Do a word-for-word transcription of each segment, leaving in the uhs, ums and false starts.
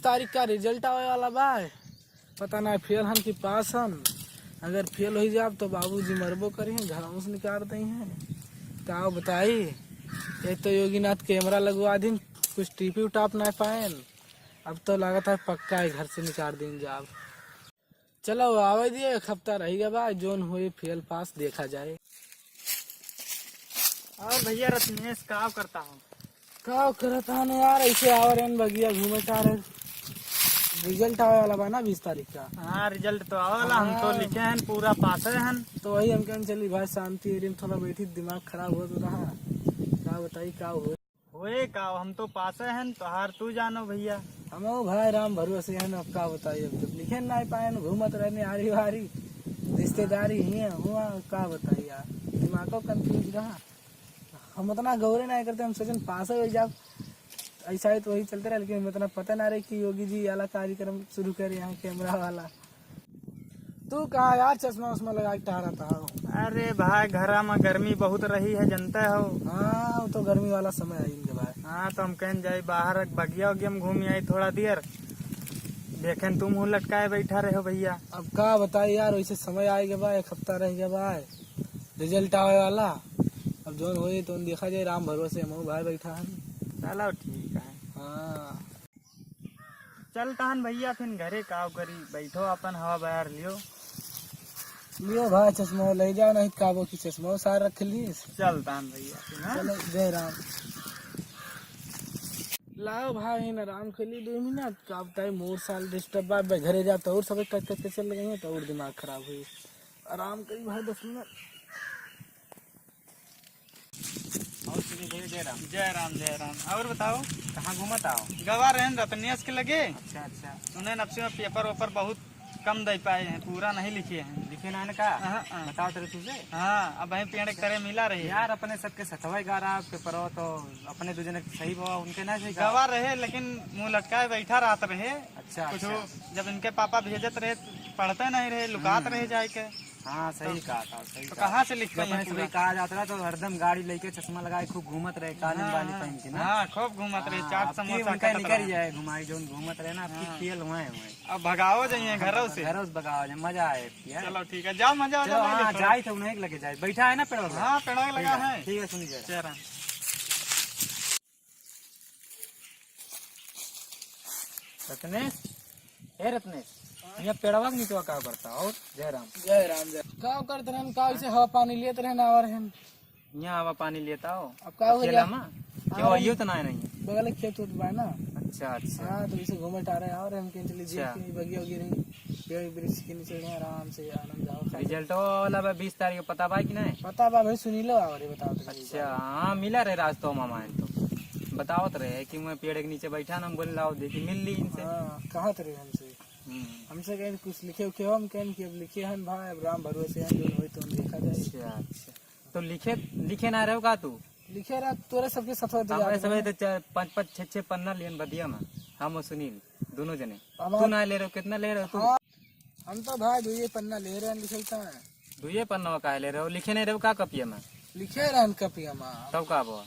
तारीख का रिजल्ट आवे वाला बा, पता ना फेल हन कि पास हन। अगर फेल होइ जाब तो बाबूजी मरबो करिहैं, घरवो से निकाल दइहैं। का बताई, एक तो योगीनाथ कैमरा लगवा दिन, कुछ टीपी उटाप ना पाएन। अब तो लागत है पक्का है घर से निकाल दिन जाब। चलो आवे दिए, एक हफ्ता रहि गवा, जोन होई फेल पास देखा जाए। और भैया रत्नेश का करता हो? का करत हन यार, ऐसे आवर एन बगिया घूमे का रे। रिजल्ट आवे वाला बा ना बीस तारीख का। हाँ, रिजल्ट तो आवे वाला, हम तो हाँ। लिखे हन, पूरा पास है हन। तो वही हम कहन चली भाई शांति एरिया में थोड़ा बैठी, दिमाग खराब होत रहा। का बताई का हो। होए का, हम तो पासे हन, तोहार तू जानो भैया। हमहू भाई राम भरोसे हन, अब का बताई, अब जब लिखे नाहीं पाएन, घूमत रहने आरी वारी, रिश्तेदारी हियाँ हुआ, का बताई यार, दिमागो कंफ्यूज रहा। हम उतना गौरे नाहीं करते, हम सोचन पासे होइ जाब, ऐसा है तो वही चलते रहे, लेकिन हम उतना पता ना रहे कि योगी जी वाला कार्यक्रम शुरू करे यहाँ कैमरा वाला। तू का यार चश्मा उश्मा लगा के टहरत हो? अरे भाई, घरा में गर्मी बहुत रही है, जनते हो। हाँ, वो तो गर्मी वाला समय है इनके भाई। हाँ, तो हम कहन जाई बाहर बगिया उगिया में घूम आई थोड़ा देर। देखेन तू मुँह लटकाए बैठा रहे हो भैया। अब का बताई यार, वैसे समय आए के बा, एक हफ्ता रह गया बा, रिजल्ट आवे वाला। अब जोन होई तो देखा जाए, राम भरोसे हम भाई बैठा है। चलो ठीक है। हाँ। चल तहन भैया, फिर घरे काव करी, बैठो अपन हवा बयार लियो। लियो भाई चश्मा ले जाओ, नहीं काबो की चश्मा सार रख लीस। चल तहन भैया, फिर, हाँ? चलो, जय राम। लाओ भाई, इन आराम कर ली दो मिनट, का बताई, मोर साल डिस्टर्ब बा, बे घरे जा तो और सब कच कच के चल गए हैं, तो और दिमाग खराब हुई। आराम करी भाई दस मिनट। और श्री भैया जय राम। जय राम, जय राम। और बताओ? कहाँ घूमत आओ? गवा रहन रतनियस के लगे। अच्छा, अच्छा। उन्हें नक्शे में पेपर वेपर बहुत कम दे पाए हैं, पूरा नहीं लिखे हैं। लिखे ना का? हाँ, हाँ। बताओ तेरे तुझे। हाँ, अब वहीं पेड़ के तरे मिला रही है। यार, अपने सबके सतवे गारा पेपर हो तो अपने दू जने के सही बा, उनके ना सही का? गवा रहे, लेकिन मुँह लटकाए बैठा रहत रहे। अच्छा, कुछ अच्छा। जब इनके पापा भेजत रहे, पढ़ते नहीं रहे, लुकात हम्म। रहे जाए के। हाँ, सही तो, कहा था, सही तो कहा। कहाँ से लिख जब पाए अपने पूरा? सुबह कहा जाता रहा तो हरदम गाड़ी लेके चश्मा लगाए खूब घूमत रहे, काली हाँ, बाली हाँ। पहन के ना। हाँ, खूब घूमत रहे, हाँ, चाट अब की समोसा उनका खात निकल रहे। जाए घुमाई, जोन घूमत रहे ना, अब की हाँ। खेल हुए हुए। अब भगाओ जाइए हाँ, घरों से। घरों से भगाओ जाए, मजा आए अब की, हाँ। चलो ठीक है, जाओ मजा चलो, जाओ, हाँ, थोड़ा। जाए तो उन्हें लगे जाए, बैठा है ना पेड़वा पे? हाँ, पेड़वा ठीक लगा है। है। ठीक है, सुनिए जरा। जय राम। रत्नेश, ए रत्नेश, यहाँ पेड़वा के नीचवा का करता? और जय राम। जय राम, जय। का करत रहन, का इसे हवा पानी लेत रहन, आवर हन। यहाँ हवा पानी लेता हो? अब का हो अकेला गया? मा? हाँ, क्यों, आइयो तो ना नहीं। बगल के खेत उत बा ना। अच्छा, अच्छा। हाँ, तो इसे घूमे टारे आवर हम कहीं चली अच्छा। देख के बगिया उगिया रही, पेड़ वृक्ष के नीचे रहे, आराम से आनंद आओ, खा लो। रिजल्ट वाला बा बीस तारीख के, पता बा कि नहीं? पता बा भाई, सुनी लो, आवर बताओ तो। अच्छा, हाँ, मिला रहे राज तो मामा है तो। बतावत रहे कि मैं पेड़ के नीचे बैठा ना, हम बोले, "लाओ, देखी, मिल ली इनसे।" हाँ, कहत रहे हमसे। हम्म। हमसे कहें, "कुछ लिखे उखे हो?" हम कहें कि अब लिखे हन भाई, अब राम भरोसे हैं, जो होई तो हम देखा जाए। अच्छा, अच्छा। तो लिखे, लिखे ना रहे हो का तू? लिखे रहा, तोरे सबके साथ होते हमारे जाते समय हैं। तो चार, पाँच, पाँच, छः, छः पन्ना लियन बदिया में, हम और सुनील, दोनों जने। हमारे तू ना ले रहे हो, कितना ले रहे हो तू? हाँ। हम तो भाई दुइये पन्ना ले रहे हैं, लिखलता है। दुइये पन्ना काहे ले रहे हो? लिखे नहीं रहे हो का कपिया में? लिखे रहन कपिया में। तब का बा?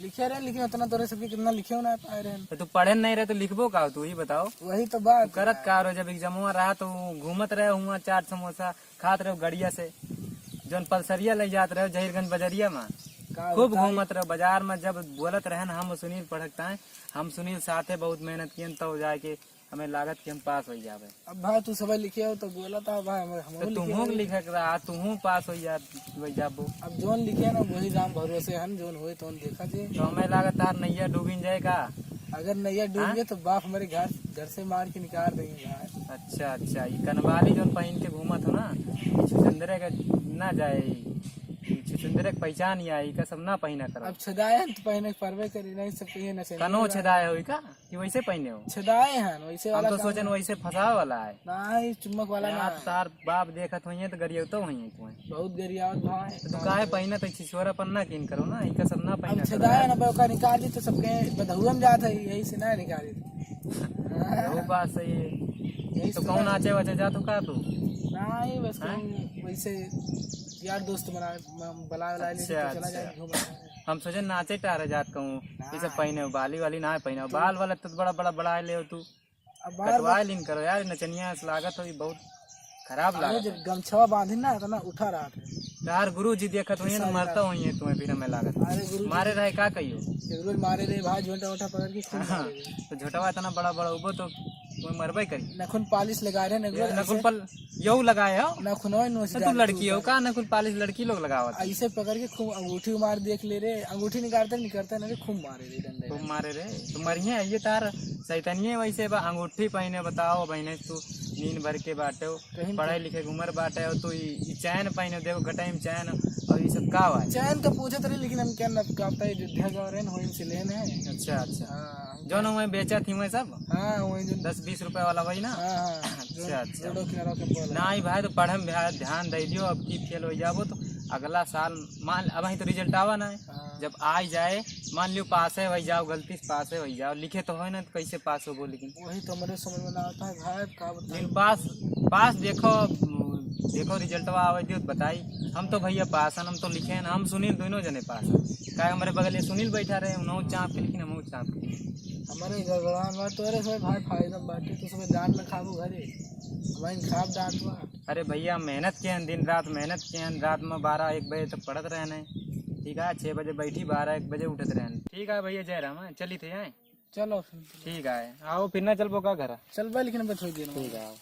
लिखे रहन, लेकिन उतना तोरे सबके कितना लिखे ना पाए रहन। तो तू पढ़े नहीं रहे तो लिखबो का हो तू, ही बताओ। वही तो बात तू करत है। का रहो, जब एग्जामवा रहा तो घूमत रहे हुआ, चाट समोसा खात रहे गड़िया से, जौन पल्सरिया ले जात रहे जहीरगंज बजरिया में, का खूब बताई? घूमत रहे बाजार में। जब बोलत रहन हम सुनील पढ़कता है, हम सुनील साथे बहुत मेहनत कियन तब जाके हमें लागत कि हम पास होइ जाबे। अब भाई तू सब लिखे हो तो बोला था भाई, हम, हम तो लिखे तुहूँ हो। लिखे के रहा, तुहूँ पास होइ जा, होइ जाबो। अब जोन लिखे ना वही राम भरोसे हन, जोन होए तोन देखा जे। तो हमें लागत तार नैया डूबिन जाए का? अगर नैया डूब हाँ? गए तो बाप हमारे घर, घर से मार के निकाल देंगे भाई। अच्छा, अच्छा, ये कनवाली जोन पहिन के घूमत हो ना, ये छुचंदरे के ना जाए, ये छुचंदरे के पहचान ही आई, का सब ना पहिना करो। अब छदाए हन तो पहिने के परवे करी, नहीं सब कहिए ना से कनो छदाए होई का? कि वैसे पहिने हो? छेदाए हन, वैसे हम वाला तो काम सोचन है। वैसे फंसावे वाला है। नहीं, चुम्बक वाला यार, ना है। तार बाप देखत होइए तो गरियावतो होइए तुम्हें। बहुत गरियावत भाई। तो तू काहे पहिनत है? छिछोरा पन्ना किन करो ना, इनका सब ना अब पहिना करो छेदाए यार। ना, ओका निकाल दी तो सबके बदहुआ में जात है, यही से ना निकाली। वो बात सही है। यही तो से कौन ना। नाचे वाचे जात हो का तू? नहीं, बस हाँ? कहीं वैसे यार दोस्त बना, म-, बुला, बुला ले अच्छा, तो चला अच्छा। जाए घूमने। हम सोचे नाचे टारे जात कहूँ, ये सब नहीं। पहिने हो, बाली वाली ना पहिने हो, तू बाल वाला तो बड़ा, बड़ा, बड़ा ले हो तू। अब बार कटवा बार लीन करो यार, नचनिया से लागत हो, बहुत खराब अरे, लागत जब है। गमछवा बांधी ना, इतना उठा रहा था। यार, गुरु जी देखत होइए ना, सारी मरता रात। होइए तुम्हें, फिर हमें लागत। अरे, गुरु जी। मारे रहे, का कहियो? एक रोज मारे रहे भाई, झोंटा वोटा पकड़ के खूब हाँ, मारे रहे। तो झोंटवा इतना बड़ा बड़ा उबो तो तुम्हें मरबे करी। नखुन पालिश लगा रहे, नखुन ये नखुन ऐसे पल-, यहू लगाए हो? नखुनवा नोच तो तू डाले, लड़की हो का? नखुन पालिश लड़की लोग लगावत है। ऐसे पकड़ के खूब अंगूठी मार देख ले रे, अंगूठी निकालते निकलते ना रे, खूब मारे रे डंडे। खूब मारे रे, तो मरिए, ये तार शैतानिये वैसे बा। अंगूठी पहने, बताओ बहने, तू नीन भर के बाटे हो, कहीं पढ़ाई लिखे के उम्र बाटे हो, तू ई, ई चैन पहने, देखो गटाई में चैन, और ये सब का बा? चैन का पूछत रहे, लेकिन हम क्या न, का पता है, अयोध्या गए रहे न, वहीं से लेन है। अच्छा, अच्छा। हाँ। जौन वहीं बेचा थी वहीं सब? हाँ, वहीं जो दस बीस रुपए वाला वही ना? हाँ, हाँ। अच्छा, अच्छा। रोडो किनारा के बोला। ना, ई भाई तो पढ़े में ध्या-, ध्यान दे दियो, अब की फेल हो जाबो तो अगला साल मान, अब वहीं तो रिजल्ट आवा ना है। हाँ। जब आ ही जाए, मान लियो पास है वही जाओ, गलती से पास है वही जाओ, लिखे तो है ना, तो कैसे पास होबो लेकिन? वही तो हमरे समझ में ना आता है भाई, अब का बताएं? लेकिन पास, पास देखो, देखो रिजल्टवा आवे दियो तो बताई। हम तो भैया पास हन, हम तो लिखे हैं, हम सुनील दोनों जने पास हन। काहे हमारे बगल ये सुनील बैठा रहे, उन्हों चाप के लिखिन, हम चाप के लिखिन। हमारे गड़बड़ा में तो, अरे सब भाई फायदा बाटे, तो सब डांट ना खाबो घरे, हमारे खाब डांट बा। अरे भैया मेहनत के हैं, दिन रात मेहनत के हैं, रात में बारह एक बजे तक पढ़त रहने, ठीक है, छः बजे बैठी, बारह एक बजे उठत रहने। ठीक है भैया, जय राम, हैं, चली थे, हैं? चलो फिर। ठीक है, आओ फिर ना चलबो का घर? चलबे, लेकिन अबे थोड़ी देर में। ठीक है, आओ।